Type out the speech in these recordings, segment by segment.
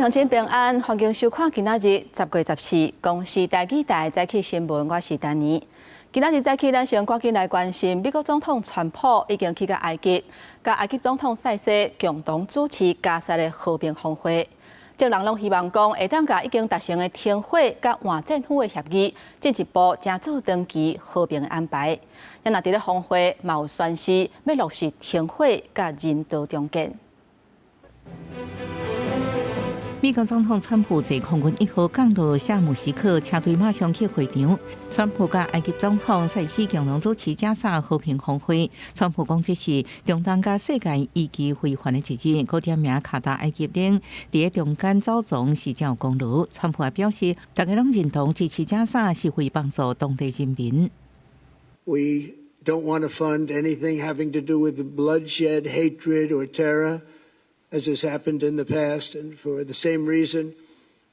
鄉親平安，歡迎收看今仔日10月14公視台語台早起新聞，我是丹妮。今仔日早起，咱先趕緊來關心美國總統川普已經去到埃及，佮埃及總統塞西共同主持加薩的和平峰會。眾人攏希望講，會當共已經達成的停火佮換戰俘的協議，進一步成做長期和平的安排。也若佇咧峰會，嘛有宣示欲落實停火佮人道重建。美國總統川普坐空軍一號降落沙姆錫克，車隊馬上去會場。川普佮埃及總統塞西共同主持加薩和平峰會。川普講這是中東佮世界意義非凡的一日，閣點名卡達埃及等佇中間走廊是真有功勞。川普也表示，大家攏認同支持加薩是為幫助當地人民。 We don't want to fund anything having to do with bloodshed, hatred, or terror, as has happened in the past. And for the same reason,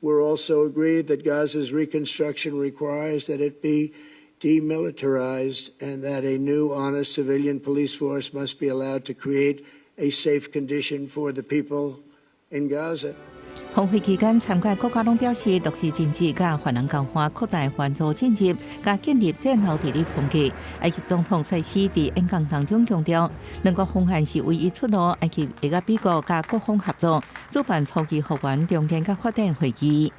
we're also agreed that Gaza's reconstruction requires that it be demilitarized and that a new, honest civilian police force must be allowed to create a safe condition for the people in Gaza. 峰會期間，參加國家攏表示，落實人質佮犯人交換、擴大援助進入、佮建立戰後治理框架。埃及總統塞西佇演講當中強調，兩國方案是唯一出路。埃及會佮美國佮各方合作，主辦初期復原重建佮發展會議。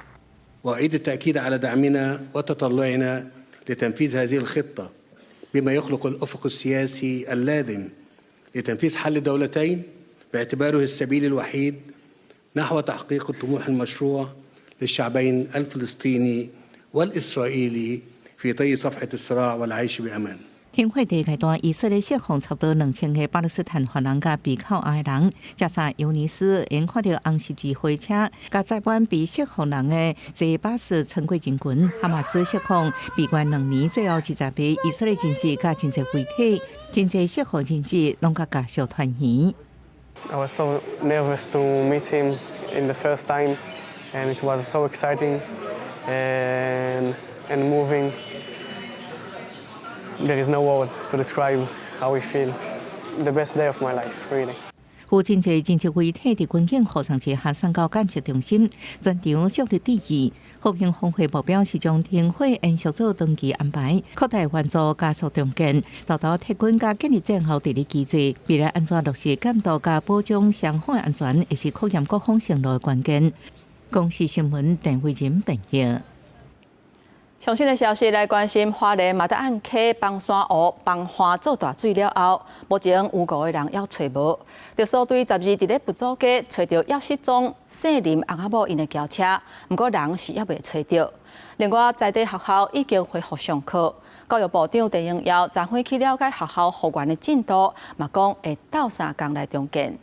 وأعيد التأكيد على دعمنا وتطلعنا لتنفيذ هذه الخطة بما يخلق الأفق السياسي اللازم لتنفيذ حل دولتين باعتباره السبيل الوحيد نحو تحقيق الطموح المشروع للشعبين الفلسطيني والإسرائيلي في طي صفحة الصراع والعيش بأمان. 停火第二階段，以色列釋放差不多2000個巴勒斯坦犯人佮被扣押的人，加薩尤尼斯𪜶看著紅十字火車，佮載滿被釋放人的坐巴士穿過人群。哈馬斯釋放被關2年，最後20個以色列人質佮真濟遺體，真濟釋放人質攏佮家屬團圓。 I was so nervous to meet him in the first time, and it was so exciting and moving. There is no words to describe how we feel. The best day of my life, really. 有真濟人質遺體佇軍警護送之下送到鑑識中心，全場肅立致意。和平峰會目標是將停火延續做長期安排，擴大援助加速重建，達到撤軍佮建立戰後治理機制。未來按怎落實監督佮保障雙方安全，會是考驗各方承諾的關鍵。公視新聞鄧慧仁編譯。上新的消息來關心，花蓮馬德岸溪崩山湖崩岸做大水了後，目前有五個人猶揣無。特搜隊12佇咧佛祖街揣著猶失蹤姓林翁仔某𪜶的轎車，毋過人是猶未揣著。另外，在地學校已經恢復上課，教育部長陳榮耀昨昏去了解學校復原的進度，嘛講會鬥相共來重建。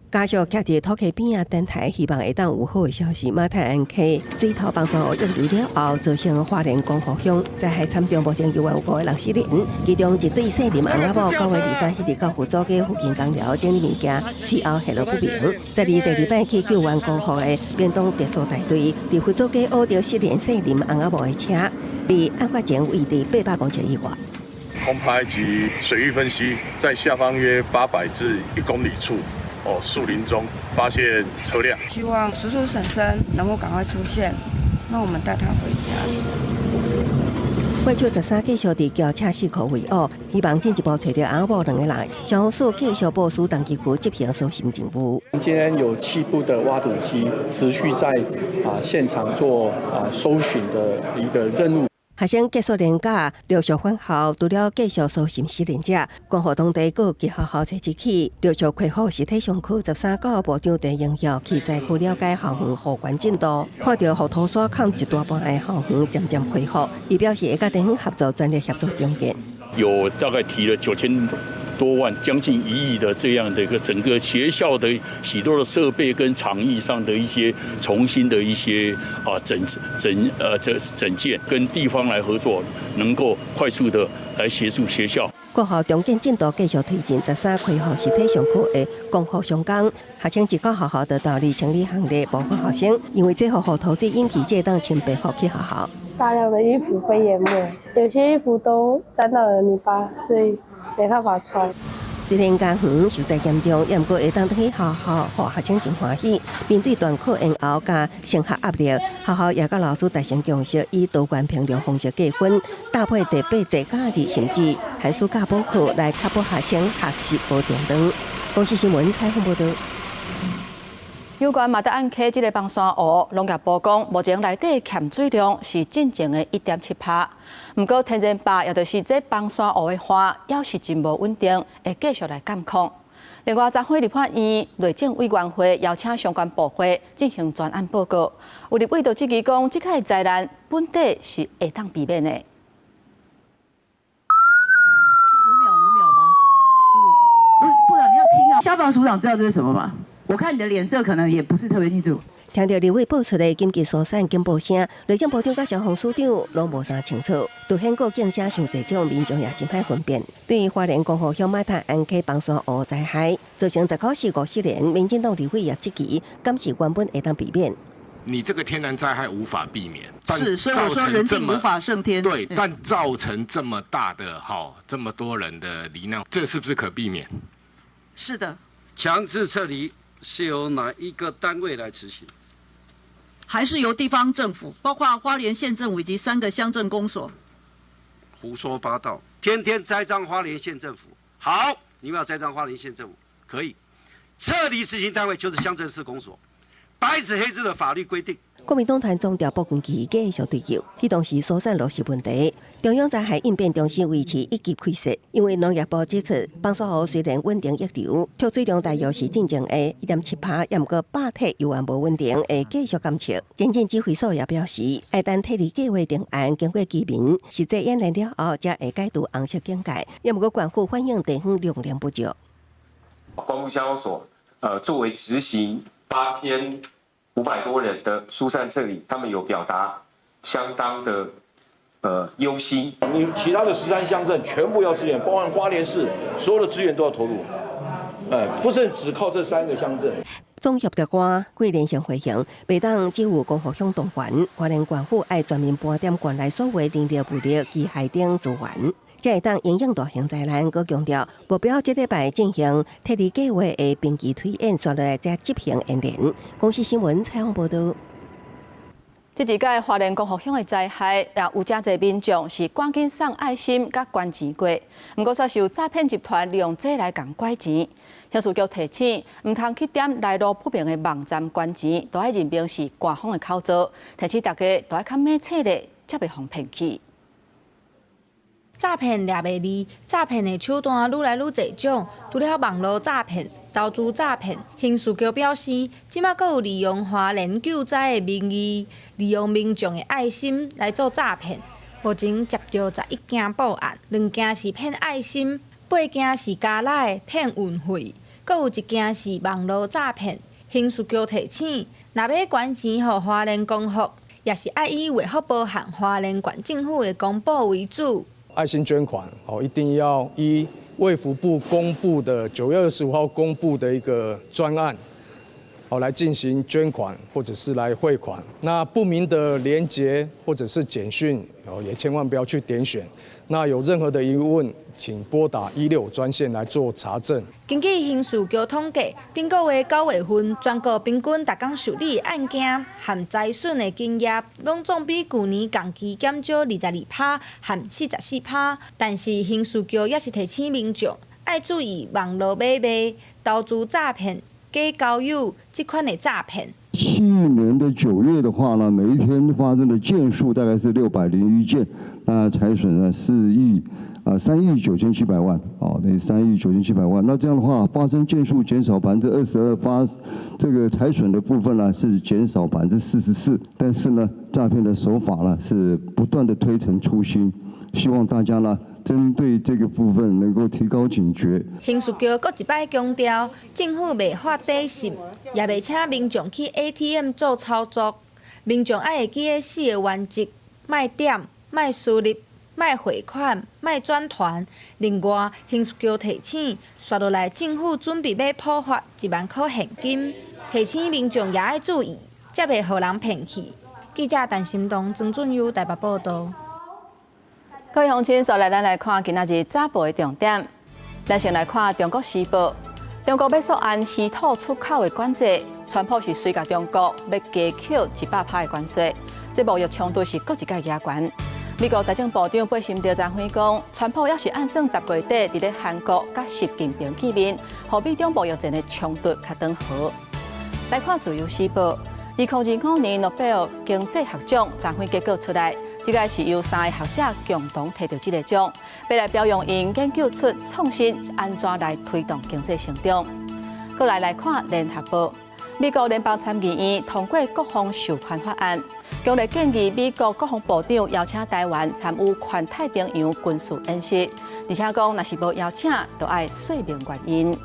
家屬徛佇土溪邊仔等待，希望會當有好的消息。馬太鞍溪水頭崩山湖湧流了後，造成花蓮光復鄉災害慘重，目前猶原有五個人失聯。其中一對姓林翁仔某，9月23彼日到佛祖街附近工寮整理物件，事後下落不明。十二第二擺去救援光復的屏東特搜大隊，佇佛祖街挖著失聯姓林翁仔某的車，離案發前位置800公尺以外。空拍及水域分析，在下方約800至1公里處。哦，樹林中發現車輛，希望叔叔嬸嬸能夠趕快出現，讓我們帶他回家。怪手13繼續佇轎車四處圍挖，希望進一步揣著翁仔某兩個人。消防署繼續部署東基區執行搜尋任務。今天有7部的挖土機持續在現場做搜尋的一個任務。學生結束連假，陸續返校，除了繼續搜尋失聯者，光復當地閣有學校這一起陸續恢復實體上課。13教育部長陳榮耀去災區了解校園復原進度，看著予土沙崁一大半的校園漸漸恢復，伊表示會佮地方合作，全力協助重建。有大概提了9000多萬，將近1億的這樣的一個整個學校的許多的設備跟場域上的一些重新的一些整整呃這整建，跟地方來合作，能夠快速的來協助學校。國校重建進度繼續推進，13恢復實體上課的光復上崗，學生一到學校就鬥力清理行李，部分學生因為這予土水引起這當穿便服去學校。大量的衣服被淹沒，有些衣服都沾到了泥巴，所以沒辦法穿。雖然家園受災嚴重，也毋過會當轉去學校，予學生真歡喜。面對斷課延後佮升學壓力，學校也佮老師達成共識，以多元評量方式計分，搭配特別節假日甚至寒暑假補課，來確保學生學習無中斷。公視新聞採訪報導。有關馬達安溪這个崩山湖，農業部講，目前內底鹹水量是進前的1.7趴。毋過天然壩，也就是這崩山湖的岸，猶是真無穩定，會繼續來監控。另外，昨昏立法院內政委員會邀請相關部會進行專案報告。有立委就質疑講，這個災難本底是會當避免的。 5秒5秒嗎？不，部長你要聽啊！消防署長知道這是什麼嗎？我看你的臉色可能也不是特別清楚。聽著立委報出的緊急疏散警報聲，內政部長佮消防署長攏無啥清楚。凸顯閣警聲傷濟種，民眾也真歹分辨。對於花蓮光復鄉馬太鞍溪崩山湖災害，造成19死50人，民進黨立委也質疑，敢是原本會當避免？你這個天然災害無法避免，是，所以我說人定無法勝天。對，但造成這麼大的哈，這麼多人的罹難，這是不是可避免？是的。強制撤離是由哪一個單位來執行？還是由地方政府，包括花蓮縣政府以及三個鄉鎮公所？胡說八道！天天栽贓花蓮縣政府。好，你們要栽贓花蓮縣政府，可以。撤離執行單位就是鄉鎮市公所，白紙黑字的法律規定。國民黨團總召傅崑萁繼續追究，彼當時疏散落實問題。中央災害應變中心維持一級開設，因為農業部指出，崩山湖雖然穩定溢流，蓄水量大約是進前的1.7趴，也毋過壩體猶原無穩定，會繼續監測。前進指揮所也表示，愛等撤離計劃定案，經過居民實際演練了後，才會解除紅色警戒。也毋過縣府反映地方量量不足。光復鄉公所，作為執行8500多人的疏散撤離，他們有表達相當的憂心。你其他的13鄉鎮全部要支援，包含花蓮市，所有的資源都要投入，哎，不是只靠這三個鄉鎮。總協調官桂連勝回應，袂當只有光復鄉動員，花蓮縣府愛全面盤點縣內所有人力、物力、機械等資源，才會當因應大型災難。閣強調目標這禮拜進行撤離計劃的兵棋推演，紲落來才執行演練。公視新聞採訪報導。這一屆花蓮光復鄉的災害，也有誠濟民眾是趕緊送愛心佮捐錢過，毋過煞是有詐騙集團利用這來共拐錢。刑事局提醒，毋通去點來路不明的網站捐錢，都愛認明是官方的口座。提醒大家都愛較明細咧，才袂予騙去。詐騙掠袂離，詐騙的手段愈來愈濟種，除了網路詐騙、投資詐騙，刑事局表示，這馬閣有利用花蓮救災的名義，利用民眾的愛心來做詐騙。目前接著11件報案，兩件是騙愛心，八件是加來騙運費，閣有一件是網路詐騙。刑事局提醒，若欲捐錢予花蓮光復，也是愛以衛福部和花蓮縣政府的公布為主。愛心捐款，哦，一定要依衛福部公布的9月25號公布的一個專案，好來進行捐款或者是來匯款。那不明的連結或者是簡訊，哦，也千萬不要去點選。那有任何的疑問，請撥打165專線來做查證。根據刑事局統計，頂個月9月份，全國平均逐工受理案件和財損的金額，攏總比舊年同期減少22%和44%。但是刑事局也是提醒民眾，愛注意網路買賣、投資詐騙、假交友這款的詐騙。去年的9月的話呢，每一天發生的件數大概是601件，那財損呢4億啊3億9700萬，哦，等於3億9700萬。那這樣的話，發生件數減少22%，發這個財損的部分呢是減少44%。但是呢，詐騙的手法呢是不斷的推陳出新，希望大家呢針對這個部分能夠提高警覺。刑事局閣一擺強調，政府袂發短信，也袂請民眾去 ATM 做操作。民眾愛會記得四个原則：莫點、莫輸入、莫匯款、莫轉傳。另外，刑事局提醒，紲落來政府準備欲普發1萬箍現金，提醒民眾也愛注意，才袂予人騙去。記者陳心東、曾俊優台北報導。各位鄉親，紲來咱來看今仔日早報的重點。咱先來看《中國時報》，中國欲溯按稀土出口的管制，川普是隨共中國欲加扣100%的關稅，這貿易衝突是閣一擺加懸。美國財政部長貝森特昨昏講，川普猶是按算十月底佇咧韓國佮習近平見面，予美中貿易戰的衝突較轉和。來看《自由時報》，2025年諾貝爾經濟學獎昨昏結果出來，這個是由三个學者共同提著這个獎，欲來表揚𪜶研究出創新按怎來推動經濟成長。閣來看《聯合報》，美國聯邦參議院通過國防授權法案，強烈建議美國國防部長邀請台灣參與環太平洋軍事演習，而且講若是無邀請，就愛說明原因。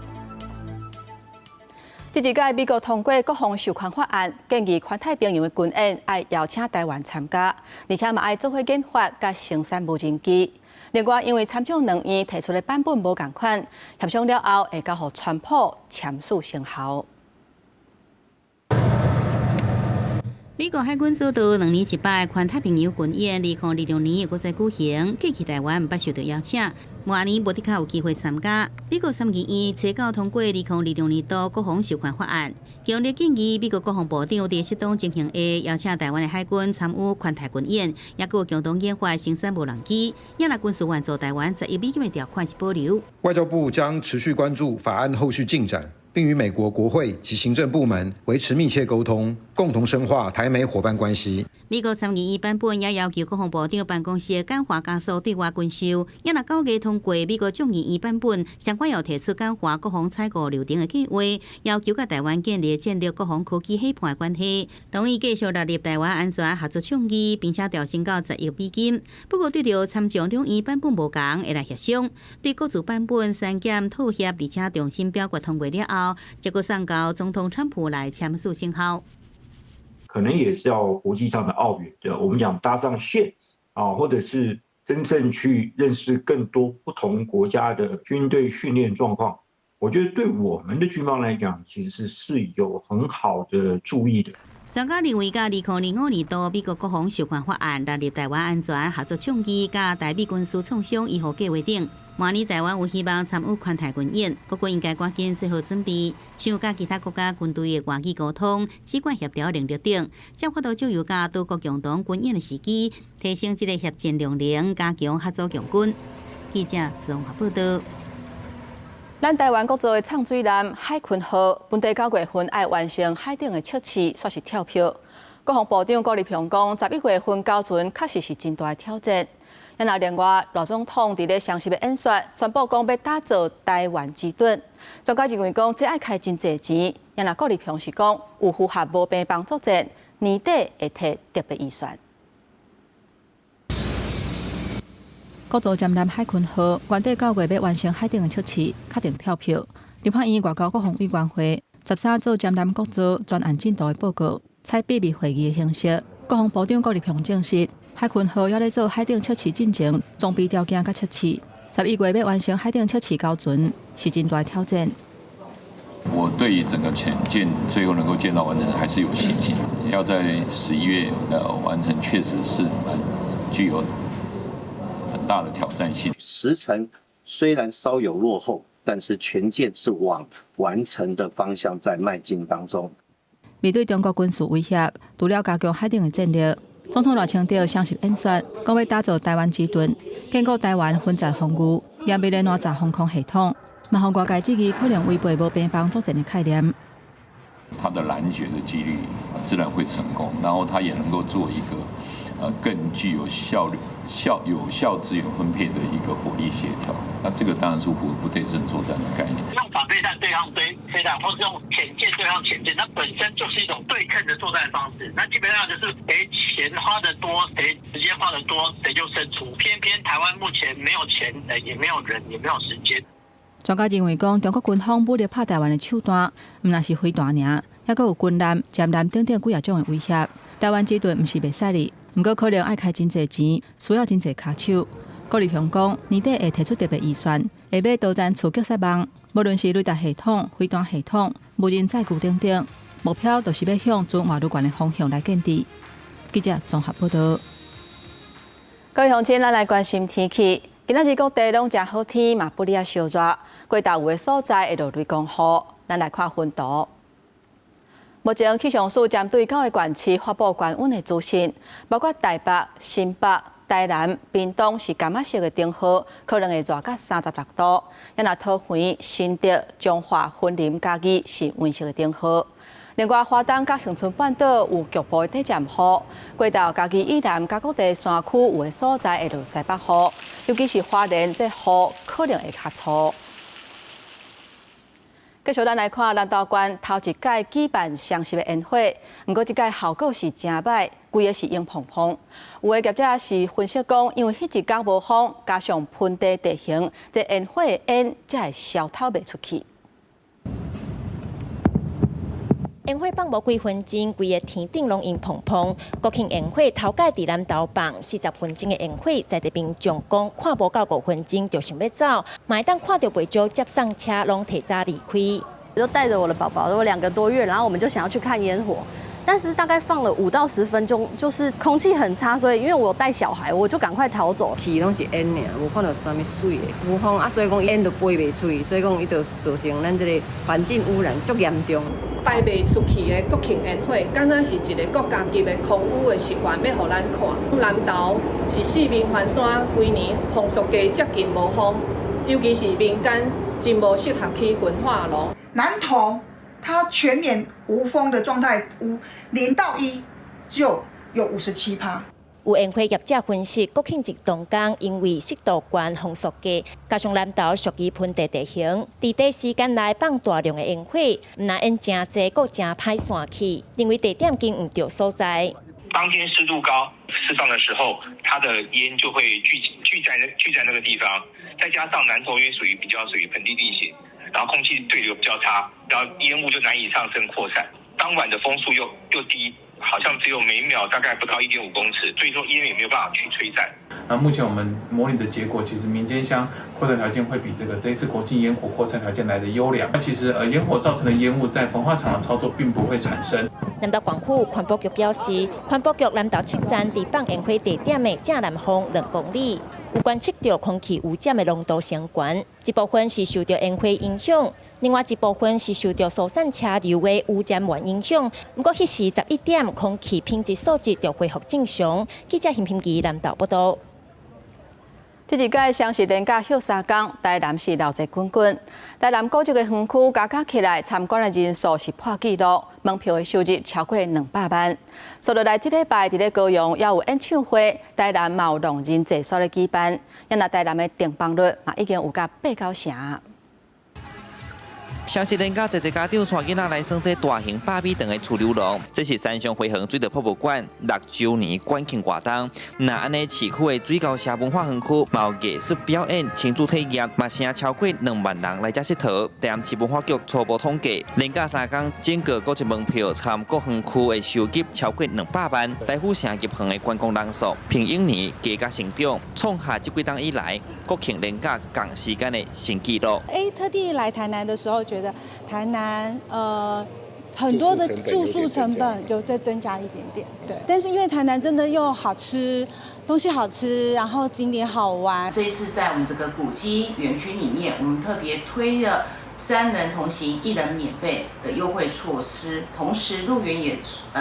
這一屆美國通過國防授權法案，建議環太平洋的軍演愛邀請台灣參加，而且嘛愛做伙研發佮生產無人機。另外，因為參眾兩院提出的版本無仝款，協商了後會交予川普簽署生效。美國海軍主導兩年一擺環太平洋軍演，2026年會閣再舉行。過去台灣毋捌受到邀請，明年無的確有機會參加。美國參議院初九通過2026年度國防授權法案，強烈建議美國國防部長佇適當情形下邀請台灣的海軍參與環太軍演，抑閣共同研發生產無人機。也若軍事援助台灣10億美金的條款是保留。外交部將持續關注法案後續進展，並與美國國會及行政部門維持密切溝通，共同深化台美夥伴關係。美國參議院版本也要求國防部長辦公室簡化加速對外軍售。也若9月通過美國眾議院版本，相關又提出簡化國防採購流程的計劃，要求佮台灣建立戰略國防科技伙伴關係，同意繼續納入台灣安全合作倡議，並且調升到10億美金。不過對著參眾兩院版本無仝，會來協商。對各自版本刪減妥協，而且重新表決通過了後，才閣送交總統川普來簽署生效。可能也是要國際上的奧援，對，我們講搭上線啊，或者是真正去認識更多不同國家的軍隊訓練狀況。我覺得對我們的軍方來講，其實是有很好的助益的。專家認為，佮2025年度美國國防授權法案納入台灣安全合作倡議，佮台美軍事創傷醫護計劃等，明年台灣有希望參與環太軍演，國軍應該趕緊做好準備，像佮其他國家軍隊的外語溝通、指揮協調能力等，才有法度藉由佮多國共同軍演的時機，提升這个協戰量能，加強合作共軍。記者綜合報道。咱台灣國造的藏水艦海鯤號，本底9月份愛完成海頂的測試，煞是跳票。國防部長郭立雄講，11月份交船確實是真大的挑戰。那另外，賴總統佇咧雙十的演說，宣布講欲打造台灣之盾。專家認為講，這愛開真濟錢。那郭立雄是講，有符合無病房作戰，年底會提特別預算。國造潛艦海鯤號，原底9月欲完成海頂的測試，確定跳票。立法院外交國防委員會13做潛艦國造專案進度的報告，採秘密會議的形式。國防部長郭立雄證實，海鯤號猶咧做海頂測試進前，裝備條件佮測試。11月欲完成海頂測試交船，是真大挑戰。我對於整個潛艦最後能夠建造完成，還是有信心。要在11月完成，確實是蠻具有很大的挑戰性。時程雖然稍有落後，但是全艦是往完成的方向在邁進當中。面對中國軍事威脅，除了加強海頂的戰力，總統賴清德雙十演說，講欲打造台灣之盾，堅固台灣分戰防禦，嚴密的哪吒防空系統，嘛予外界質疑可能違背無邊防作戰的概念。它的攔截的幾率自然會成功，然後它也能夠做一個更具有效率、有效資源分配的一個火力協調。那這個當然是符合不對稱作戰的概念。用反飛彈對抗對飛彈，或是用潛艦對抗潛艦，它本身就是一種對稱的作戰方式。那基本上就是誰錢花得多，誰時間花得多，誰就勝出。偏偏台灣目前沒有錢，也沒有人，也沒有時間。專家認為講，中國軍方武力拍台灣的手段，毋但是飛彈爾，猶閣有軍艦、潛艦等等幾仔種的威脅。台灣之盾毋是袂使哩，毋過可能愛開真濟錢，需要真濟跤手。郭立雄講，年底會提出特別預算，會買導彈刺擊撒網，無論是雷達系統、飛彈系統、無人載具等等，目標就是欲向賑越愈懸的方向來建置。記者綜合報道。各位鄉親，咱來關心天氣。今仔日各地攏誠好天，嘛不哩仔燒熱。過晝有的所在會落雷公雨。咱來看溫度。目前氣象署針對九个縣市發布高溫的資訊，包括台北、新北、台南、屏東是柑仔色的燈號，可能會熱到36度。啊若桃園、新竹、彰化、雲林、嘉義是黃色的燈號。另外，花東佮恆春半島有局部的短暫雨，過晝嘉義以南佮各地山區有的所在會落西北雨，尤其是花蓮，這雨可能會較粗。繼續，咱來看南投縣頭一屆舉辦雙十的煙火，毋過這屆效果是誠䆀，規个是煙蓬蓬。有的業者是分析講，因為彼一工無風，加上盆地地形，這煙火的煙才會燒透袂出去。煙火放無幾分鐘，規个天頂攏煙蓬蓬。國慶煙火頭擺佇南投放40分鐘的煙火，在地民眾講看無夠5分鐘就想欲走，嘛會當看著袂少接送車攏提早離開。就帶著我的寶寶，都2個多月，然後我們就想要去看煙火，但是大概放了5到10分鐘，就是空氣很差，所以因為我帶小孩，我就趕快逃走。去攏是煙爾，無看著啥物媠的，無風啊，所以講煙就飛袂出去，所以講伊就造成咱這個環境污染足嚴重。擺袂出去的國慶煙火，敢若是一个國家級的空污的示範，欲予咱看。南投是四面環山，規年風速計接近無風，尤其是民間真無適合起焚化爐。南投它全年無風的狀態，0到1就有57趴。有煙火業者分析，國慶節當天因為濕度懸、風速低，加上南投屬於盆地地形，佇短時間內放大量的煙火，毋但煙誠濟，閣誠歹散去，認為地點揀毋著所在。當天濕度高，釋放的時候，它的煙就會聚在那個地方，再加上南投因為屬於比較屬於盆地地形，然後空氣對流比較差，然後煙霧就難以上升擴散。當晚的風速又低，好像只有每秒大概不到1.5公尺，所以說煙也沒有辦法去吹散。那目前我們模擬的結果，其實民間香擴散條件會比這一次國慶煙火擴散條件來得優良。那其實煙火造成的煙霧在焚化廠的操作並不會產生。南投縣府環保局表示，環保局南投七站佇放煙火地點的正南方2公里，有觀測著空氣污染的濃度升懸，一部分是受著煙火影響，另外一部分是受著疏散車流的污染源影響。毋過彼時11點，空氣品質數值就恢復正常。記者邢平基南投報導。這一屆雙十連假歇3工，台南市鬧熱滾滾。台南古蹟的園區加加起來參觀的人數是破紀錄，門票的收入超過200萬。紲落來這禮拜佇咧高雄也有演唱會，台南嘛有浪人節煞咧舉辦，啊若台南的訂房率嘛已經有甲八九成。雙十連假，濟濟家長帶囡仔來耍這大型百米長的趨溜龍，這是三重花園水道博物館6週年館慶活動。若按呢市區的水溝社文化園區，嘛有藝術表演、親子體驗，嘛吸引超過2萬人來遮𨑨迌。台南市文化局初步統計，連假3工，整個古蹟門票參各園區的收入超過200萬，大府城入園的觀光人數平往年加甲成長，創下這幾冬以來國慶連假仝時間的新紀錄。哎，特地來台南的時候，覺得台南很多的住宿成本有再增加一點點，對。但是因為台南真的又好吃，東西好吃，然後景點好玩。這一次在我們這個古蹟園區裡面，我們特別推了三人同行一人免費的優惠措施，同時入園也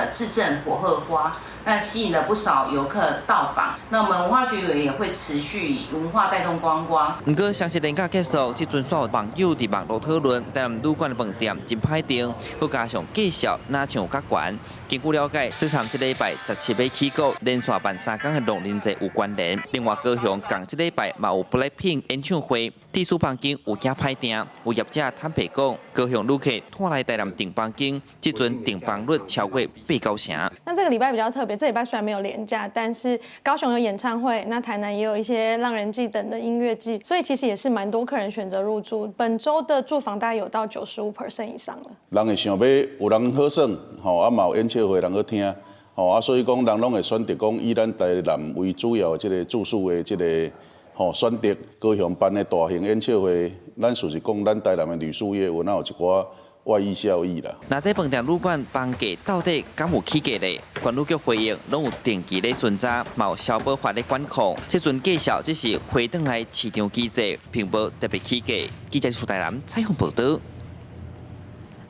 致贈火鶴花，那吸引了不少遊客到訪。那我們文化局也會持續以文化帶動觀光。毋過雙十連假結束，這陣煞有網友佇網路討論，台南旅館的飯店真歹訂，閣加上價數若像有較懸。根據了解，這參這禮拜17欲起鼓連續辦3工的浪人節有關聯。另外高雄仝這禮拜嘛有 BLACKPINK 演唱會，住宿房間有驚歹訂，有業者坦白講，高雄旅客拖來台南訂房間，這陣訂房率超過八九成。那這個禮拜比較特別，這禮拜雖然沒有連假，但是高雄有演唱會，那台南也有一些浪人祭等的音樂祭，所以其實也是蠻多客人選擇入住。本週的住房大概有到95% 以上了。人會想欲有人好耍，吼啊嘛有演唱會人好聽，吼啊所以講人攏會選擇講以咱台南為主要的這个住宿的這个吼選擇。高雄辦的大型演唱會，咱事實講，咱台南的旅宿業有哪有一寡外溢效益啦。那這飯店旅館房價到底敢有起價咧？觀旅局回應，攏有定期咧巡查，嘛有消保法咧管控。這陣介紹只是回轉來市場機制，並無特別起價。記者蘇台南採訪報導。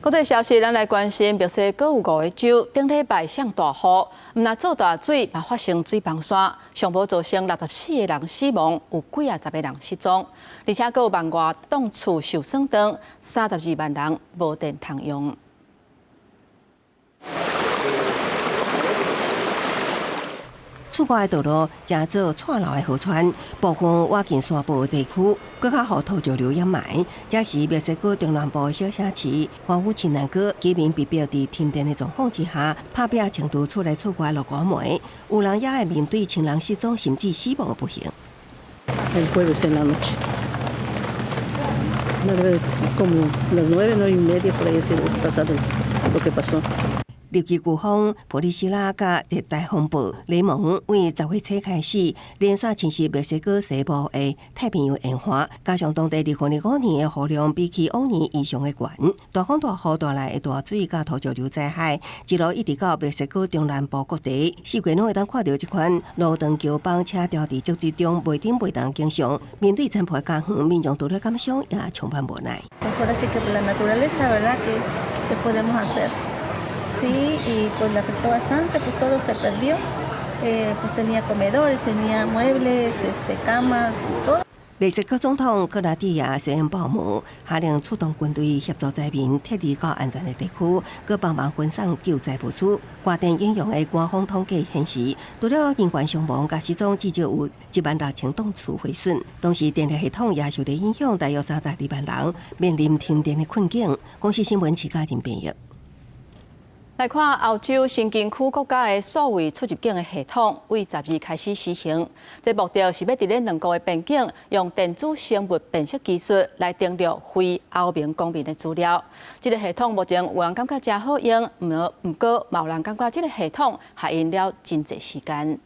國際消息，咱來關心，墨西哥有五个州頂禮拜降大雨，毋但做大水，嘛發生水崩山，上無造成64個人死亡，有幾仔十个人失蹤，而且閣有萬外棟厝受損當，32萬人無電通用。厝外的道路成做串流的河川，部分倚近山坡的地區，閣較予土石流掩埋。這是墨西哥中南部的小城市，歡呼聖誕節，居民被迫佇停電的狀況之下，拍拚穿佇厝內厝外落雨暝，有人也會面對親人失蹤甚至死亡的不幸。 El jueves en la noche. Como las 9, 9:30 por ahí ha sido pasado lo que pasó. 入境颶風普里希拉佮熱帶風暴雷蒙為10月初開始連續侵襲墨西哥西部的太平洋沿岸，加上當地2025年的雨量比起往年異常的懸，大風大雨帶來的大水佮土石流災害，一路一直到墨西哥中南部各地，四界攏會當看著這款路長橋幫車調佇積水中袂振袂動景象。面對殘破的家園，民眾除了感傷，也充滿無奈。 Sí, y pues le afectó bastante, pues todo se perdió. Pues tenía comedores, tenía muebles, camas, todo. 墨西哥總統克拉蒂亞雖然報母，下令出動軍隊協助災民撤離到安全的地區，閣幫忙分送救災物資。外電引用的官方統計顯示，除了人員傷亡佮失蹤，至少有1萬6千棟厝毀損。同時，電力系統也受到影響，大約32萬人面臨停電的困境。公視新聞徐嘉仁編譯。來看歐洲申根區國家的數位出入境的系統，為12開始實行。這目的是欲佇咧兩國的邊境，用電子生物辨識技術來登錄非歐盟公民的資料。這个系統目前有人感覺誠好用，毋過嘛有人感覺這个系統還用了真濟時間。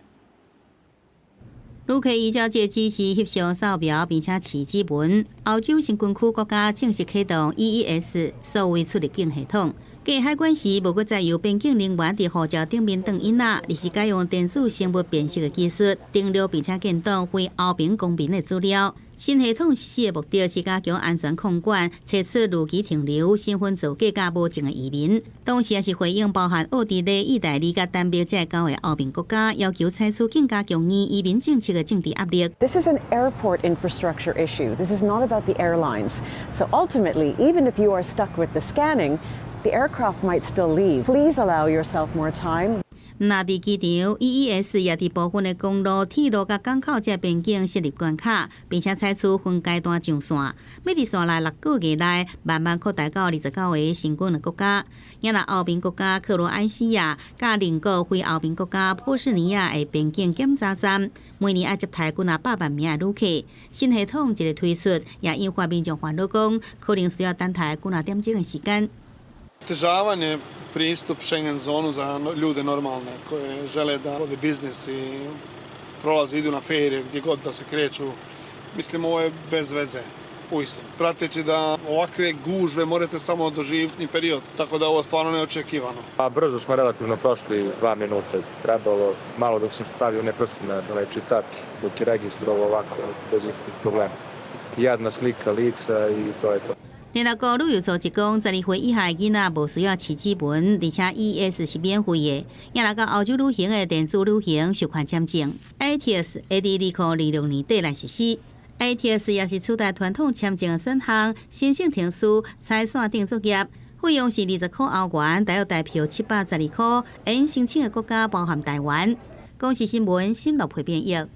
旅客依照這个指示翕相掃描，並且試指紋。歐洲申根區國家正式啟動 EES 數位出入境系統。過海關時，無閣再由邊境人員佇護照頂面轉印仔，而是改用電子生物辨識的技術登錄並且建檔非歐盟公民的資料。新系統實施的目的是加強安全控管，測出逾期停留、身份造假佮無證的移民。同時，也是回應包含奧地利、意大利佮丹麥這九个歐盟國家要求採取更加強硬移民政策的政治壓力。 This is an airport infrastructure issue. This is not about the airlines. So ultimately, even if you are stuck with the scanning, the aircraft might still leave. Please allow yourself more time. 若佇機場，EES 也佇部分的公路、鐵路佮港口這邊境設立關卡，並且採取分階段上線，欲佇紲來6個月內慢慢擴大到29個申根的國家。也若歐盟國家克羅埃西亞佮鄰國非歐盟國家波斯尼亞的邊境檢查站，每年愛接待幾若百萬名的旅客。新系統一个推出，也引發民眾煩惱，講可能需要等待幾若點鐘的時間。 Otežavanje pristup Schengen zonu za ljude normalne koje žele da vode biznis i prolaze, idu na ferije gdje god da se kreću. Mislim, ovo je bez veze, uistinu. Prateći da ovakve gužve morate samo doživjeti period, tako da ovo stvarno neočekivano. Pa brzo smo relativno prošli, 2 minuta trebalo, malo dok sam stavio ne prste na onaj čitač, dok je registrovao ovako, bez ikakvih problema. Jedna slika lica i to je to. 聯合國旅遊組織講，12歲以下囡仔無需要試指紋，而且 EES 是免費的。也來到歐洲旅行的電子旅行授權簽證，ETIAS 會佇2026年底來實施。ETIAS 也是取代傳統簽證的選項，申請程序採線頂作業，費用是20塊歐元，大約台票712塊。會申請的國家包含台灣。公視新聞新樂配編譯。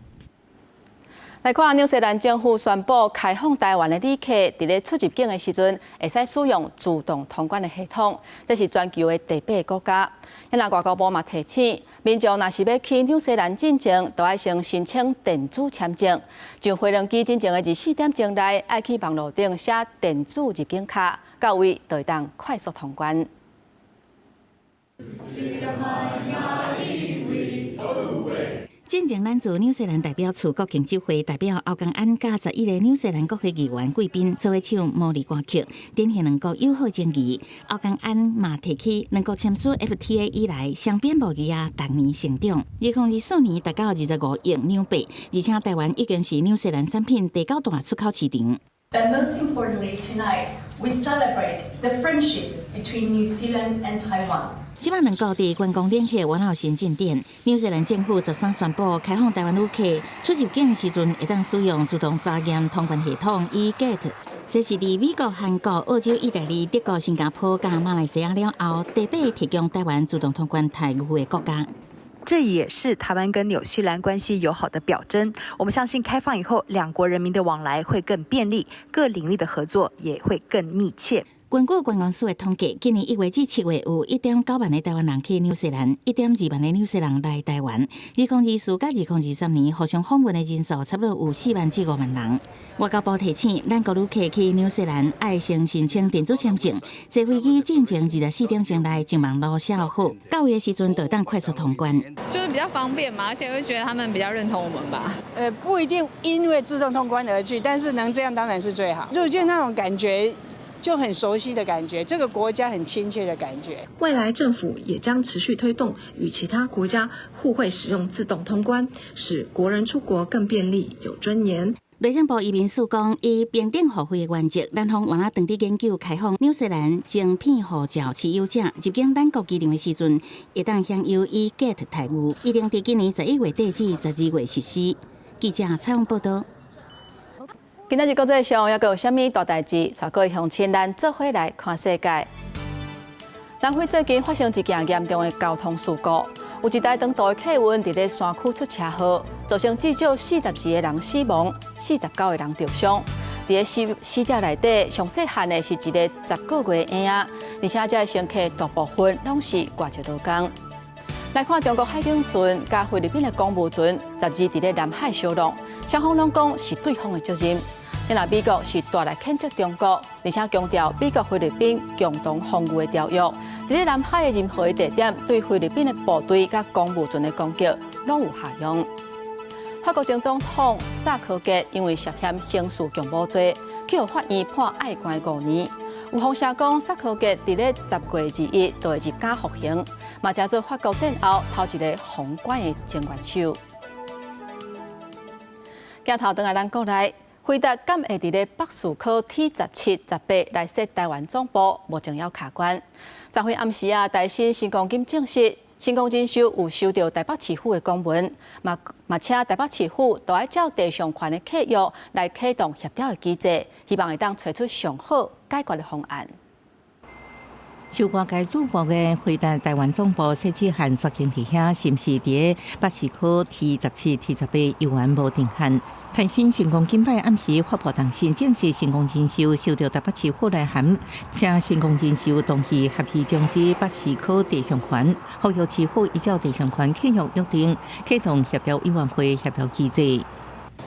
來看紐西蘭政府宣布開放台灣的旅客，佇咧出入境的時陣，會使使用自動通關的系統。這是全球的第八个國家。遐外交部嘛提醒，民眾若是欲去紐西蘭進前，都愛先申請電子簽證。上飛輪機進前的24點鐘內，愛去網路頂寫電子入境卡，到位就會當快速通關。進前咱駐紐西蘭代表處國慶酒會代表歐江安佮11個紐西蘭國會議員貴賓做伙唱毛利歌曲，展現兩國友好情誼。歐江安嘛提起兩國簽署 FTA 以來，雙邊貿易啊逐年成長。2024年達到25億紐幣，而且台灣已經是紐西蘭產品第九大出口市場。 But most importantly, tonight we celebrate the friendship between New Zealand and Taiwan. 這擺兩國佇觀光領域有新進展。紐西蘭政府13宣布開放台灣旅客出入境時陣會當使用自動查驗通關系統 e-Gate。這是佇美國、韓國、澳洲、意大利、德國、新加坡佮馬來西亞了後，第八提供台灣自動通關待遇的國家。這也是台灣跟紐西蘭關係友好的表徵。我們相信開放以後，兩國人民的往來會更便利，各領域的合作也會更密切。根據觀光署的統計，今年1月至7月有1.9萬个台灣人去紐西蘭，1.2萬个紐西蘭人來台灣。2024佮2023年互相訪問的人數差不多有4萬至5萬人。外交部提醒，咱國旅客去紐西蘭愛先申請電子簽證，坐飛機進前24點鐘內上網路寫好，到位的時陣就當快速通關。就是比較方便嘛，而且會覺得他們比較認同我們吧。不一定因為自動通關而去，但是能這樣當然是最好。入境那種感覺。就很熟悉的感覺，這個國家很親切的感覺。未來政府也將持續推動與其他國家互惠使用自動通關，使國人出國更便利、有尊嚴。內政部移民署講，以平等互惠的原則，咱方嘛當佇研究開放紐西蘭晶片護照持有者入境咱國機場的時陣，會當享有 e-Gate 待遇，預定佇今年11月底至12月實施。記者採訪報道。今仔日國際上猶閣有啥物大代誌？帶各位鄉親咱做伙來看世界。南非最近發生一件嚴重的交通事故，有一台長途的客運佇咧山區出車禍，造成至少44個人死亡，49個人著傷。佇咧死死者內底，上細漢的是一個10個月的嬰仔，而且這个乘客大部分攏是外籍勞工。來看中國海警船佮菲律賓的公務船，12佇咧南海相挵，雙方攏講是對方的責任。若美國是大力譴責中國，而且強調美國菲律賓共同防禦的條約，佇咧南海的任何的地點，對菲律賓的部隊佮公務船的攻擊攏有效用。法國前總統薩科齊因為涉嫌刑事共謀罪，去予法院判愛關5年。有風聲講，薩科齊佇咧10月21就會入監服刑，嘛成做法國戰後頭一个皇冠的前元首。鏡頭轉來咱國內。輝達敢會佇咧北士科 T17、18來設台灣總部，目前猶卡關。昨昏暗時啊，台新新光金證實，新光人壽有收到台北市府的公文，嘛嘛請台北市府都愛照地上權的契約來啟動協調的機制，希望會當揣出上好解決的方案。受外界矚目的輝達台灣總部設置和刷經佇遐，是毋是佇北士科 T17、T18猶原無定案？台新成功金擺暗時發布通訊，證實成功人壽收到台北市府來函，請成功人壽同意協議終止北士科地上權，呼籲市府依照地上權契約約定，啟動協調委員會協調機制。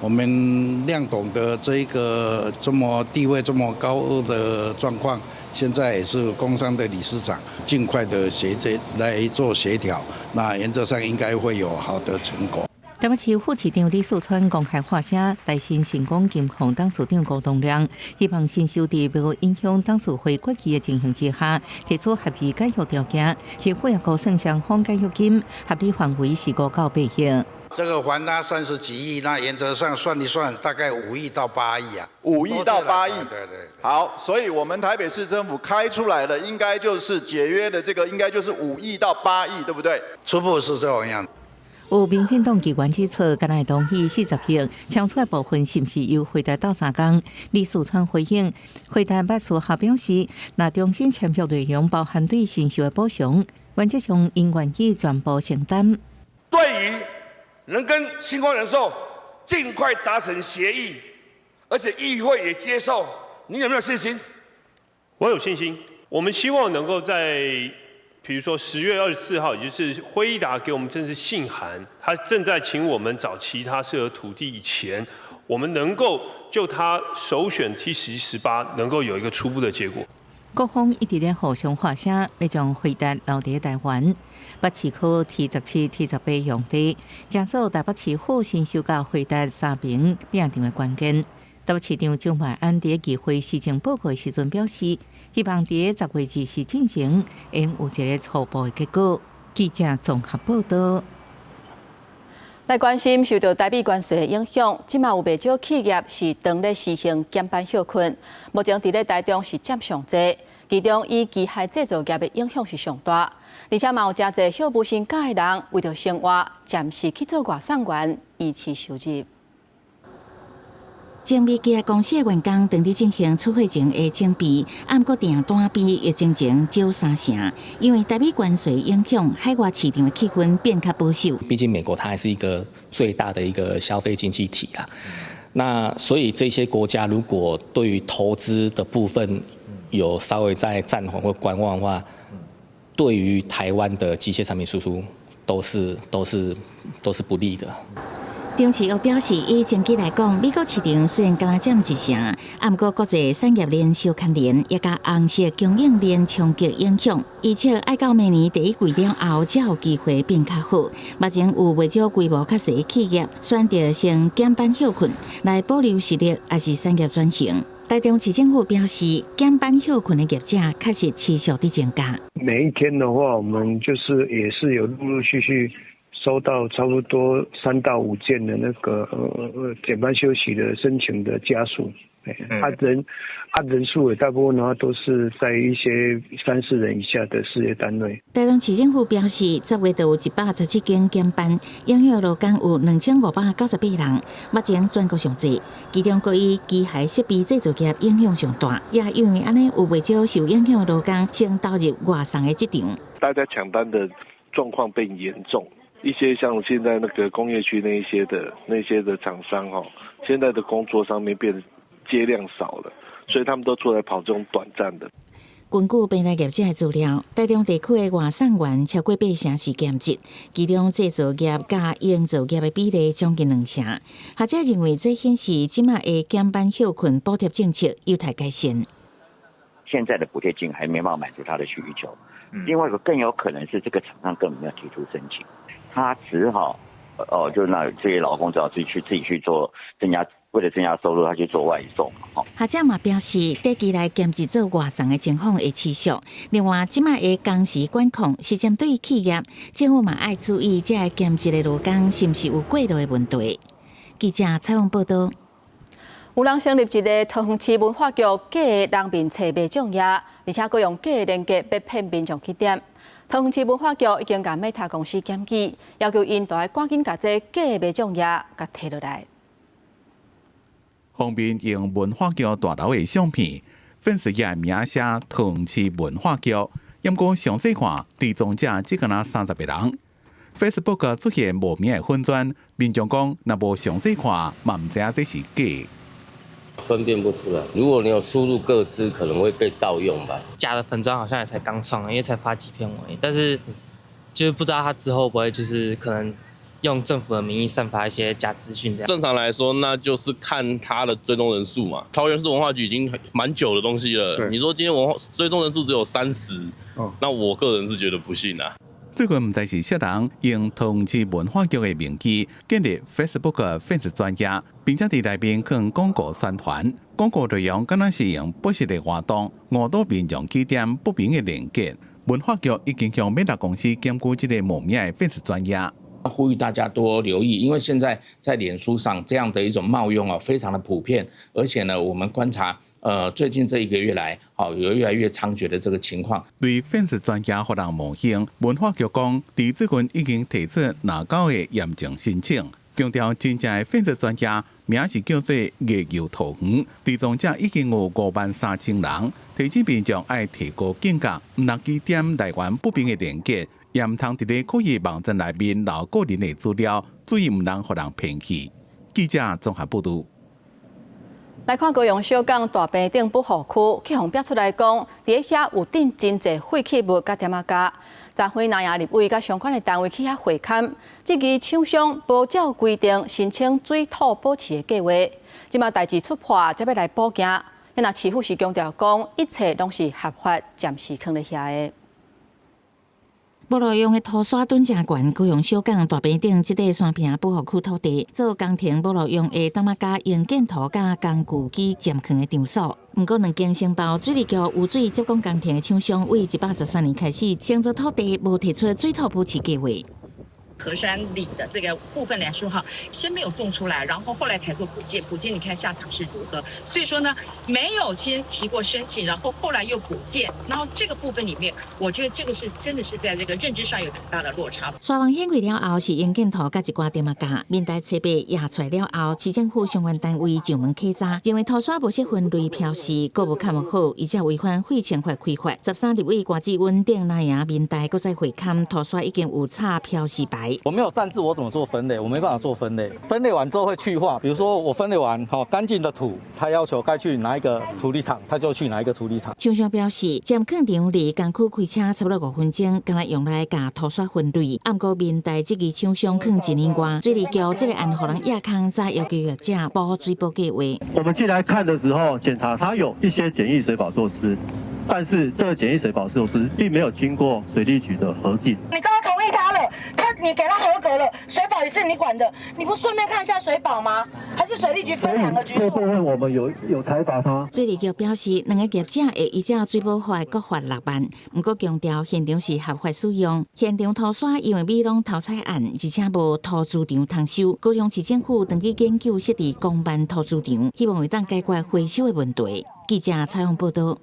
我們亮董的這個這麼地位這麼高的狀況，現在也是工商的理事長，盡快的協助來做協調，那原則上應該會有好的成果。台北市副市長李四川公開發聲，台新成功金控董事長郭東亮，希望新修佇無影響董事會決議的情形之下，提出合理解約條件，市府也估算雙方解約金合理範圍是5到8億。這個還他30幾億，那原則上算一算，大概5億到8億啊。5億到8億。對對對。好，所以我們台北市政府開出來的應該就是解約的這個，應該就是5億到8億，對不對？初步是這樣。有民進黨議員指出，敢若會同意40億，超出的部分是毋是由輝達鬥相共？李四川回應，輝達捌私下表示，若重新簽約內容包含對新壽的補償，原則上𪜶願意全部承擔。對於能跟新光人壽盡快達成協議，而且議會也接受，你有沒有信心？我有信心。我們希望能夠在，比如說10月24號，也就是輝達給我們正式信函，他正在請我們找其他適合土地以前，我們能夠就他首選 T17、18能夠有一個初步的結果。各方一直咧互相發聲，欲將輝達留佇台灣。北市區 T17、T18用地，成做台北市府新收佮輝達三爿拚場的關鍵。台北市長蔣萬安佇議會施政報告時陣表示，希望佇10月24進前，會有一个初步的結果。記者綜合報導。來關心受著台美關稅的影響，這馬有袂少企業是當咧實行減班歇睏。目前佇咧台中是佔上濟，其中以機械製造業的影響是上大，而且嘛有誠濟休無薪假的人，為著生活，暫時去做外送員，維持收入。精密機械公司的員工當佇進行出貨前的準備，毋過訂單比疫情前少三成，因為台美關稅影響，海外市場的氣氛變較保守。畢竟美國它還是一個最大的一個消費經濟體啦，那所以這些國家如果對於投資的部分有稍微在暫緩或觀望的話，對於台灣的機械產品輸出都是不利的。張市又表示，以前期來講，美國市場雖然敢若佔一成，毋過國際產業鏈相牽連，也共紅色供應鏈衝擊影響，而且愛到明年第一季了後，才有機會變較好。目前有袂少規模較細的企業選擇先減班歇睏，來保留實力，抑是產業轉型。台中市政府表示，減班歇睏的業者確實持續佇增加。每一天的話，我們就是也是有陸陸續續收到差不多3到5件的那個減班休息的申請的家數，人數也大部分的話都是在一些三四人以下的事業單位。台中市政府表示，10月就有117間減班，影響勞工有2598人，目前全國上濟，其中閣以機械設備製造業影響上大，也因為按呢有袂少受影響的勞工先投入外送的職場。大家搶單的狀況變嚴重。一些像現在那個工業區那些的廠商哦，現在的工作上面變接量少了，所以他們都出來跑這種短暫的。根據平台業者的資料，台中地區的外送員超過八成是兼職，其中製造業佮營造業的比例將近兩成。學者認為，這顯示這馬的減班歇睏補貼政策有待改善。現在的補貼金還沒辦法滿足他的需求，另外一個更有可能是這個廠商根本沒有提出申請。他只好，哦，就那這些勞工只好自己去做增加，為了增加收入，他去做外送。學者嘛表示，短期來兼職做外送的情況會持續。另外，這馬的工時管控是針對企業，政府嘛愛注意這个兼職的勞工是毋是有過勞的問題。記者採訪報導。有人成立一个桃園市文化局假的人面冊賣獎頁，而且閣用假的連結欲騙民眾去點。桃園市文化局已經共 Meta 公司檢舉，要求𪜶著愛趕緊共這假的賣獎頁共提落來。封面用文化局大樓的相片，粉絲頁名寫桃園市文化局，毋過詳細看，追蹤者只敢若30個人。Facebook 出現無名的粉專，民眾講，若無詳細看，嘛毋知影這是假。分辨不出來。如果你有輸入個資，可能會被盜用吧。假的粉專好像也才剛創，因為才發幾篇文，但是就是不知道他之後會不會就是可能用政府的名義散發一些假資訊這樣。正常來說，那就是看他的追蹤人數嘛。桃園市文化局已經蠻久的東西了，你說今天文化追蹤人數只有30，那我個人是覺得不信啦。最近毋知是啥人用桃園市文化局的名義建立 Facebook 粉絲專頁，並且佇內面放廣告宣傳，廣告內容敢若是用不實的活動誤導民眾去點不明的連結。文化局已經向 Meta 公司檢舉這个無名的粉絲專頁。呼籲大家多留意，因為現在在臉書上這樣的一種冒用啊，非常的普遍，而且呢，我們觀察，最近這一個月來，哦，有越來越猖獗的這個情況。對粉絲專頁予人冒用，文化局講，佇最近已經提出廿九個嚴正申請，強調真正的粉絲專頁名是叫做藝遊桃園，追蹤者已經有53,000人，提醒民眾愛提高警覺，毋通去點來源不明的連結。也毋通佇咧可疑網站內面留個人的資料，注意毋通予人騙去。記者綜合報導。來看高雄小港大坪頂保護區，去予逼出來講，佇遐有擲真濟廢棄物佮點仔膠。昨昏南亞立委佮相關的單位去遐會勘，質疑廠商無照規定申請水土保持的計劃。這馬代誌出破，才欲來補件。若市府是強調講，一切攏是合法，暫時囥咧遐的。無路用的塗沙躉誠懸，高雄小港大坪頂這塊山坪保護區土地，做工程無路用的當仔加營建塗佮工具機暫囥的場所。毋過兩間承包水利局污水接管工程的廠商，為113年開始，承做土地無提出水土保持計畫。河山里的這個部分來說哈，先沒有送出來，然後後來才做補建，補建你看下場是如何？所以說呢，沒有先提過申請，然後後來又補建，然後這個部分裡面，我覺得這個是真的是在這個認知上有很大的落差。沙網顯開了後，是營建塗佮一寡店仔家，民代車白驗出來了後，市政府相關單位上門稽查，認為塗沙無設分類標示，閣無看無好，而且違反廢清法開發。13立委郭志溫等藍營民代閣再會勘塗沙已經有插標示牌。我沒有站置，我怎麼做分類？我沒辦法做分類。分類完之後會去化，比如說我分類完，好乾淨的土，他要求該去哪一個處理廠，他就去哪一個處理廠。廠商表示，暫囥場離工區開車差不多5分鐘，敢若用來共塗沙分類。毋過民代質疑廠商囥一年外，水利局這個案予人壓空，才要求業者補水保計畫。我們進來看的時候，檢查它有一些簡易水保措施，但是這個簡易水保措施並沒有經過水利局的核定。你剛剛同意他了，你給他合格了，水保也是你管的，你不順便看一下水保嗎？還是水利局分兩個局？這部分我們有採訪他。水利局表示，兩个業者會依照水保法各罰6萬，毋過強調現場是合法使用。現場塗沙因為米攏偷採案，而且無塗輜場通收。高雄市政府長期研究設置公辦塗輜場，希望會當解決回收的問題。記者採訪報導。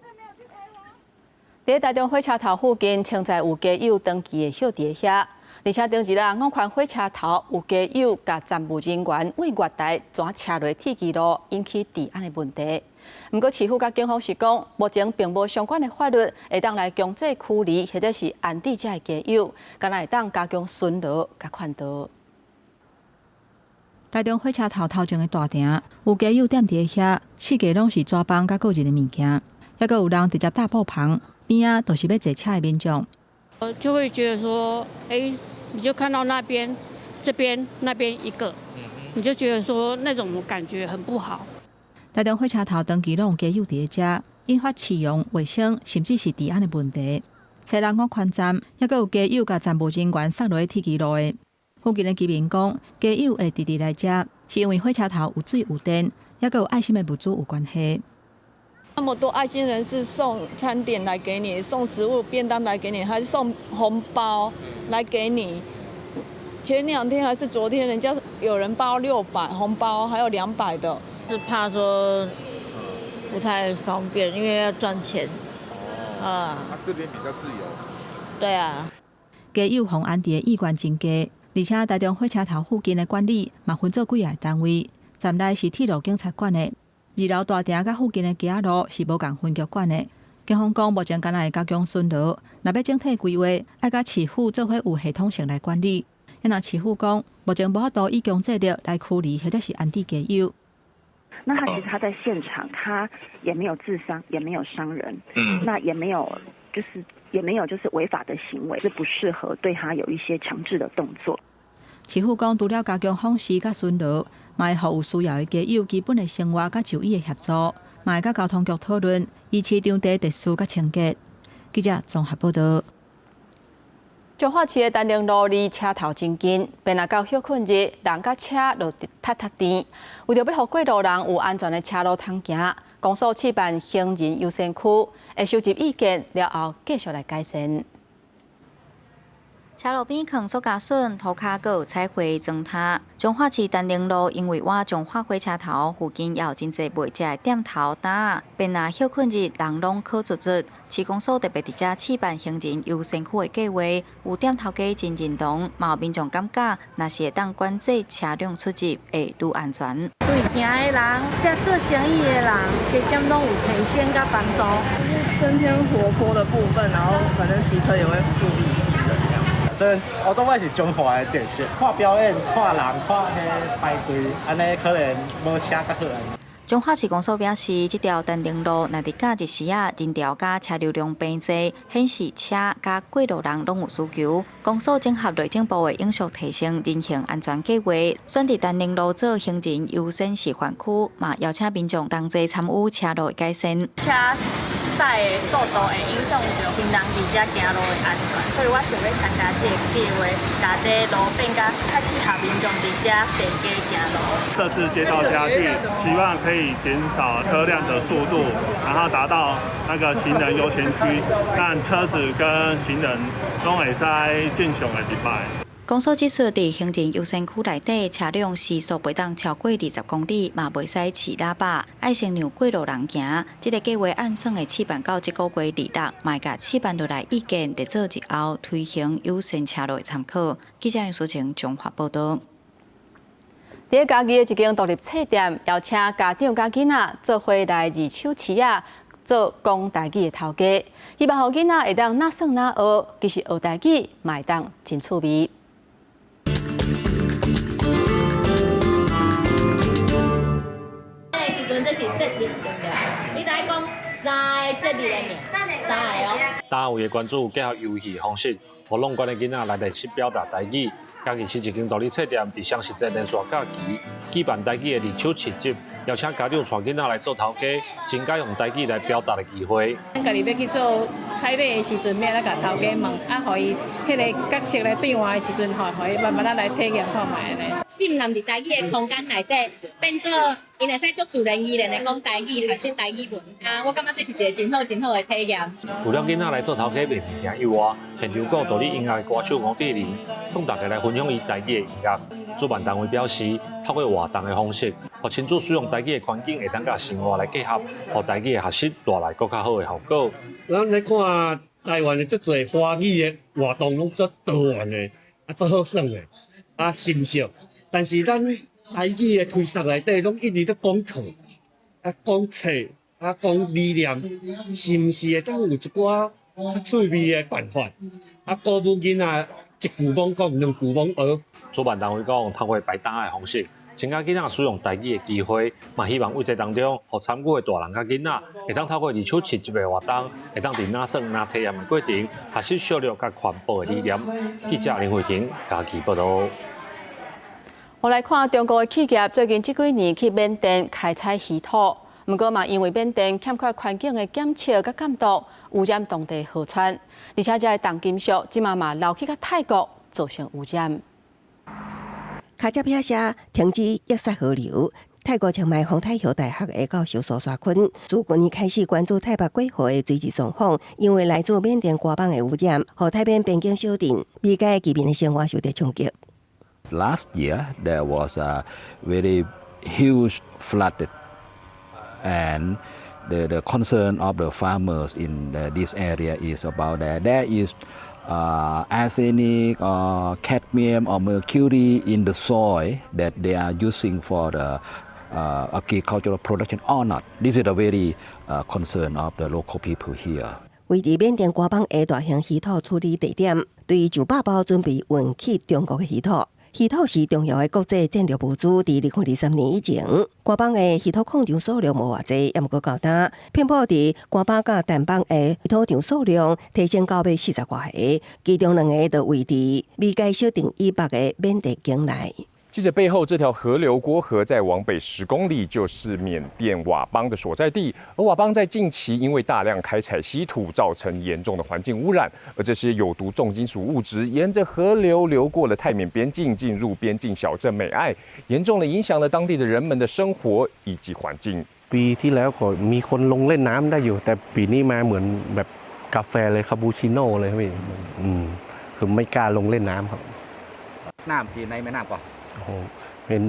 佇台中火車頭附近，清在有街友長期的歇佇遐，而且頂日啊，五環火車頭有街友共站務人員對月台轉車落鐵支路，引起治安的問題。毋過市府佮警方是講，目前並無相關的法律會當來強制驅離或者是安置這个街友，敢若會當加強巡邏佮勸導。台中火車頭頭前的大埕有街友踮佇遐，四界攏是紙枋佮個人的物件，抑閣有人直接搭布棚，邊仔都是欲坐車的民眾。就會覺得說，欸，你就看到那邊、這邊、那邊一個，你就覺得說那種感覺很不好。台中火車頭長期攏有街友佇遮，引發市容、衛生，甚至是治安的問題。初六五環站，抑閣有街友共站務人員捒落去鐵支路的。附近的居民講，街友會直直來遮，是因為火車頭有水有電，抑閣有愛心的物資有關係。那麼多愛心人士送餐點來給你，送食物便當來給你，還是送紅包來給你。前2天還是昨天，人家有人包600紅包，還有200的。是怕說不太方便，因為要賺錢。啊。這邊比較自由。對啊。街友予安置的意願真低，而且台中火車頭附近的管理嘛分做幾个單位，站內是鐵路警察管的。二樓大埕佮附近的街仔路是無仝分局管的。警方講，目前敢若會加強巡邏，若欲整體規劃，愛佮市府做伙有系統性來管理。若市府講，目前無法度以強制力來驅離或者是安置街友。那他其實他在現場，他也沒有自傷，也沒有傷人，那也沒有就是也沒有就是違法的行為，是不適合對他有一些強制的動作。市府講，除了加強訪視佮巡邏，嘛會予有需要的街友基本的生活佮就醫的協助，嘛會佮交通局討論，維持場地秩序佮清潔。記者綜合報導。彰化市的丹寧路離車頭真近，變若到歇睏日，人佮車就塞塞甜。為著欲予過路人有安全的車路通行，公所試辦行人優先區，會收集意見了後，繼續來改善。車路邊囥塑膠筍，塗跤閣有彩繪磚塔。彰化市丹寧路因為倚彰化火車頭附近也有真濟賣食的店頭擔，便若歇睏日人攏靠足足。市公所特別佇遮試辦行人優先區的計劃，有店頭家真認同，嘛有民眾感覺，若是會當管制車輛出入，會愈安全。對行的人，遮做生意的人，加減攏有提醒佮幫助。增添活潑的部分，然後反正騎車也會注意。雖然烏多擺是彰化的特色，看表演、看人、看彼排隊，按呢可能無車較好。彰化市公所表示，這條丹寧路若佇假日時仔，人潮佮車流量變濟，顯示車佮過路人攏有需求。公所整合內政部的永續提升人行安全計劃，選佇丹寧路做行人優先示範區，嘛邀請民眾同齊參與車路的改善。車駛的速度會影響著行人佇遮行路的安全，所以我想欲參加這个計劃，共這路變甲較適合民眾佇遮踅街行路。設置街道家具，希望可以減少車輛的速度，然後達到那個行人優先區，讓車子跟行人攏會使正常的入來。公所指出，佇行人優先區內底，車輛時速袂當超過20公里，嘛袂使飼喇叭，愛先讓過路人行。這个計劃按算會試辦到這个月26，嘛會共試辦落來意見，列做日後推行優先車路的參考。記者楊淑晴彰化報導。佇嘉義的一間獨立冊店，邀請家長佮囡仔做伙來二手市仔做講台語的頭家，希望予囡仔會當若耍若學，其實學台語嘛會當真趣味。這個時陣這是節日對毋對？你著愛講三个節日的名，三个哦。單位的關注結合遊戲方式，予攏管的囡仔來練習表達台語。嘉義市一間獨立冊店佇雙十節連續假期舉辦台語的二手市集，邀請家長帶囡仔來做頭家，增加用台語來表達的機會。咱家己欲去做採買的時陣，欲來共頭家問，啊，予伊彼个角色來對換的時陣，吼，予伊慢慢仔來體驗看覓咧。浸人佇台語的空間內底，變做𪜶會使足自然而然的講台語，學習台語文。啊，我感覺這是一个真好、真好的體驗。除了囡仔來做頭家賣物件以外，現場閣有獨立音樂的歌手吳志玲，向大家來分享伊台語的音樂。主辦單位表示，透過活動的方式，予親子使用台語的環境會當佮生活來結合，予台語的學習帶來閣較好的效果。咱咧看台灣的足濟華語的活動，攏足多元的，啊，足好耍的，啊，新鮮。但是咱台語的推捒內底，攏一直咧講課，啊，講冊，啊，講理念，是毋是會當有一寡較趣味的辦法？啊，鼓舞囡仔一句罔講，兩句罔學。主辦單位講，透過擺檔的方式，增加囡仔使用台語的機會，嘛希望為這當中，予參與的大人佮囡仔，會當透過二手市集的活動，會當佇若耍若體驗的過程，學習惜綠佮環保的理念。記者林慧婷嘉義報導。我來看中國的企業最近這幾年去緬甸開採稀土，毋過嘛因為緬甸欠缺環境的檢測佮監督，污染當地河川，而且這个重金屬這馬嘛流去到泰國，造成污染。跤車拍聲停止扼殺河流。泰國清邁宏泰橋大學的教授蘇沙坤，自去年開始關注泰北過河的水質狀況，因為來自緬甸瓜邦的污染，予泰緬邊境小鎮美該居民的生活受到衝擊。 Last year there was a very huge flood, and the concern of the farmers in this area is about that there is arsenic or cadmium or mercury in the soil that they are using for the agricultural production or not. This is a very concern of the local people here. 位佇緬甸瓜邦的大型稀土處理地點，對上百包準備運去中國的稀土。稀土是重要的國際戰略物資。佇2023年以前，瓜邦的稀土礦場數量無偌濟，猶毋過到今，遍佈佇瓜邦佮掸邦的稀土場數量提升到欲40外个，其中兩个就位佇美該小鎮以北的緬甸境內。記者背後這條河流郭河，再往北10公里就是緬甸佤邦的所在地。而佤邦在近期因為大量開採稀土，造成嚴重的環境污染。而這些有毒重金屬物質沿着河流流過了泰緬邊境，進入邊境小鎮美愛，嚴重的影響了當地的人們的生活以及環境。 ปีที่แล้วก็มีคนลงเล่นน้ำได้อยู่แต่ปีนี้มาเหมือนแบบกาแฟเลยคาปูชิโน่เลยพี่อืมคือไม่กล้าลงเล่นน้ำครับ น้ำที่ในแม่น้ำก่อน โอ้โหเห็น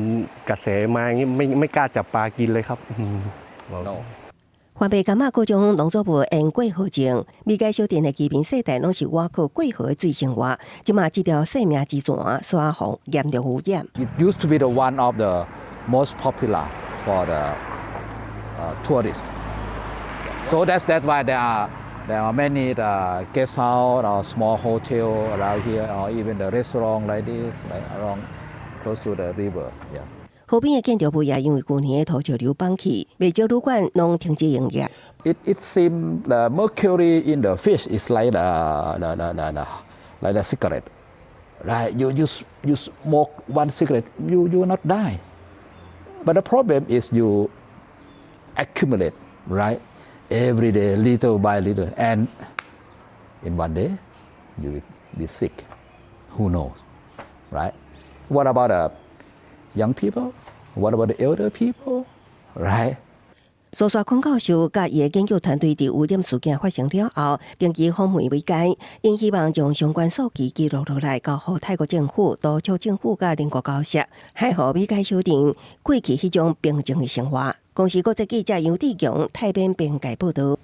กระแสมาอย่างนี้ไม่ไม่กล้าจับปลากินเลยครับอืม 環白柑仔閣將農作物淹過河種，美該小鎮的居民世代攏是倚靠過河的水生活，這馬這條生命之泉煞予嚴重污染。 It used to be the one of the most popular for the tourists. So that's why there are many the guest house or small hotel around here, or even the restaurant like this, like around close to the river. Yeah. 河邊的建築物也因為舊年的土石流崩去，袂少旅館攏停止營業。 It seems the mercury in the fish is like the cigarette, right? You smoke one cigarette, you will not die. But the problem is you accumulate, right? Every day, little by little, and in one day, you will be sick. Who knows, right? What about the young people? What about the elder people, right? 蘇沙坤教授佮伊的研究團隊佇污染事件發生了後，定期訪問美該，𪜶希望將相關數據記錄落來，交予泰國政府、督促政府佮鄰國交涉，還予美該修訂過去彼種平靜的生活。公視國際記者楊志強泰緬邊界報導。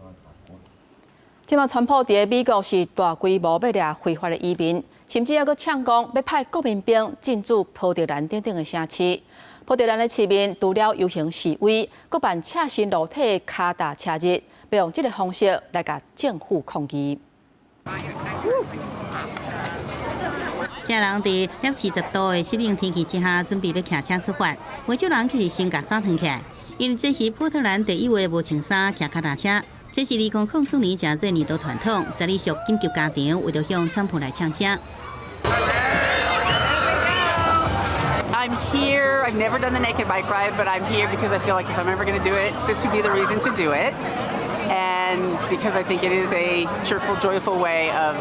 這馬川普佇美國是大規模欲掠非法的移民，甚至猶閣嗆講欲派國民兵進駐波特蘭等等的城市。波特蘭的市民除了遊行示威，閣辦赤身露體跤踏車日，欲用這个方式來共政府抗議。這人佇攝氏10度的濕冷天氣之下，準備欲騎車出發。袂少人卻是先共衫脫起來，因為這是波特蘭第一位無穿衫騎跤踏車。這是2004年誠做年度傳統，十二屬緊急加場，為著向川普來嗆聲。 I'm here. I've never done the naked bike ride, but I'm here because I feel like if I'm ever going to do it, this would be the reason to do it. And because I think it is a cheerful, joyful way of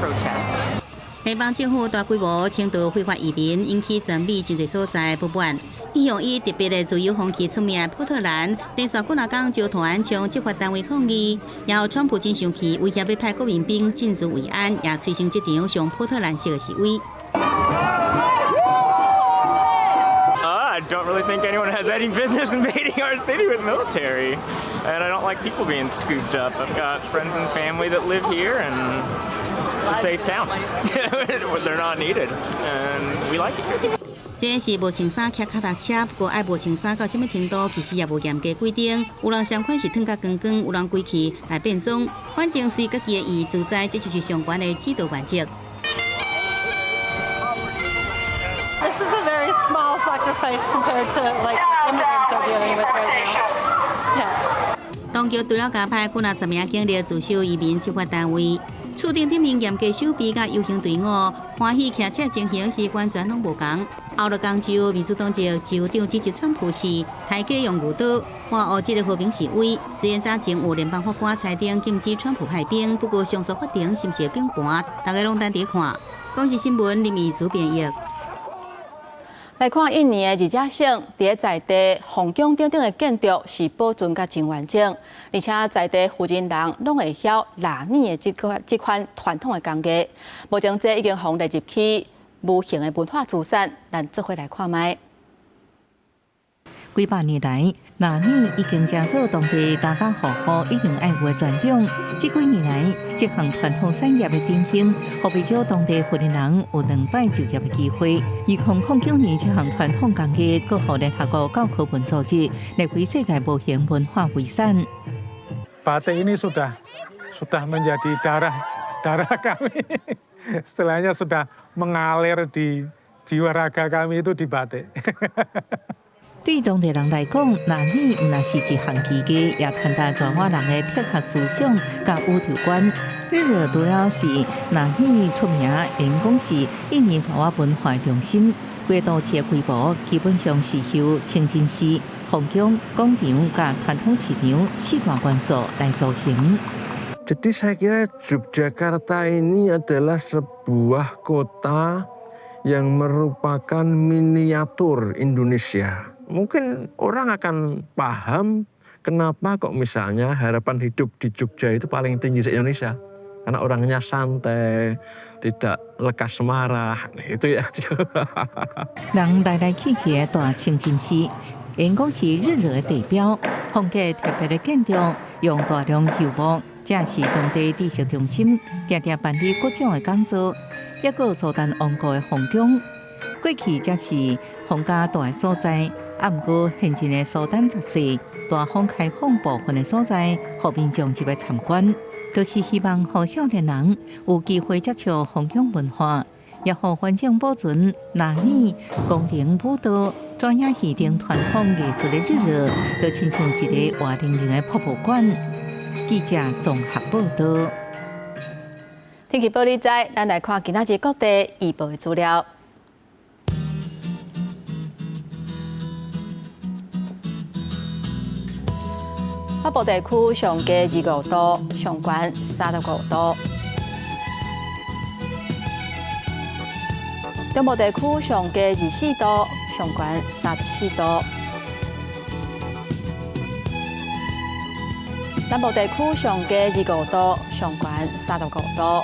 protest. 聯邦政府大規模清除非法移民，引起全美真濟所在不滿。一向以特別的自由風氣出名的波特蘭，連續幾若工遭塗安槍執法單位抗議，然後川普真生氣，威脅欲派國民兵進駐維安，也催生這場上波特蘭式的示威。 I don't really think anyone has any business invading our city with military. And I don't like people being scooped up. I've got friends and family that live here, and it's a safe town. They're not needed, and we like it here. 雖然是無穿衫騎跤踏車，不過愛無穿衫到啥物程度，其實也無嚴格規定。有人相款是脫甲光光，有人規氣來變裝，反正隨家己的意自在，這就是上懸的指導原則。 This is a very small sacrifice compared to like immigrants are dealing with right now. Yeah. 當局除了加派幾若十名警力駐守移民執法單位，厝頂頂面嚴格守備佮遊行隊伍，歡喜騎車情形是完全攏無仝。後來江州民主黨籍州長指責川普是刣雞用牛刀，挖烏這个和平示威。雖然早前有聯邦法官裁定禁止川普派兵，不過上訴法庭是毋是會變盤，大家攏等佇看。公視新聞林義主編譯。來看印尼的二者省，佇咧在地皇宮等等的建築是保存甲真完整，而且在地附近人攏會曉拉呢的這款傳統的工藝。目前這已經予列入去無形的文化資產，咱做伙來看覓。幾百年來，拉呢已經成做當地家家戶戶一定愛有的傳統。這幾年來，這項傳統產業的振興，予袂少當地婦人有兩擺就業的機會。2009年，這項傳統工藝閣予聯合國教科文組織列為世界無形文化遺產。 Batik ini sudah menjadi darah darah kami. Istilahnya sudah mengalir di jiwa raga kami itu di batik. 對當地人來講，拉呢毋但是一項技藝，也傳達爪哇人的哲學思想佮宇宙觀。日惹除了是拉呢出名，會講是印尼爪哇文化中心。規都市的規模基本上是由清真寺、皇宮、廣場佮傳統市場四大元素來組成。 Jadi saya kira Yogyakarta ini adalah sebuah kota yang merupakan miniatur Indonesia. Mungkin orang akan paham kenapa kok misalnya harapan hidup di Jogja itu paling tinggi se-Indonesia. Karena orangnya santai, tidak lekas marah, itu ya. 人來來去去的大清真寺，應講是日惹的地標，風格特別的建築，用大量油木，這是當地知識中心，定定辦理各種的講座，抑閣有蘇丹王國的皇宮。過去這是皇家蹛的所在，毋過現今的蘇丹十世大方開放部分的所在，予民眾入來參觀，就是希望予少年人有機會接觸皇宮文化。也予環境保存、藍椅、宮廷舞蹈、專業戲等傳統藝術的日落，都親像一个活靈靈的博物館。記者綜合報導。天氣報你知，咱來看今仔日各地預報的資料。北部地區上低25度，上懸35度。中部地區上低24度，上懸34度。南部地區上低25度，上懸35度。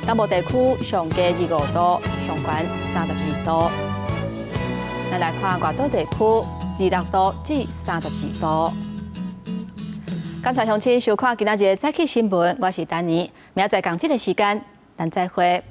南部地區上低25度，上懸32度。咱來看外島地區，26度至32度。感謝鄉親收看今仔日的早起新聞，我是丹妮，明仔載仝這个時間，咱再會。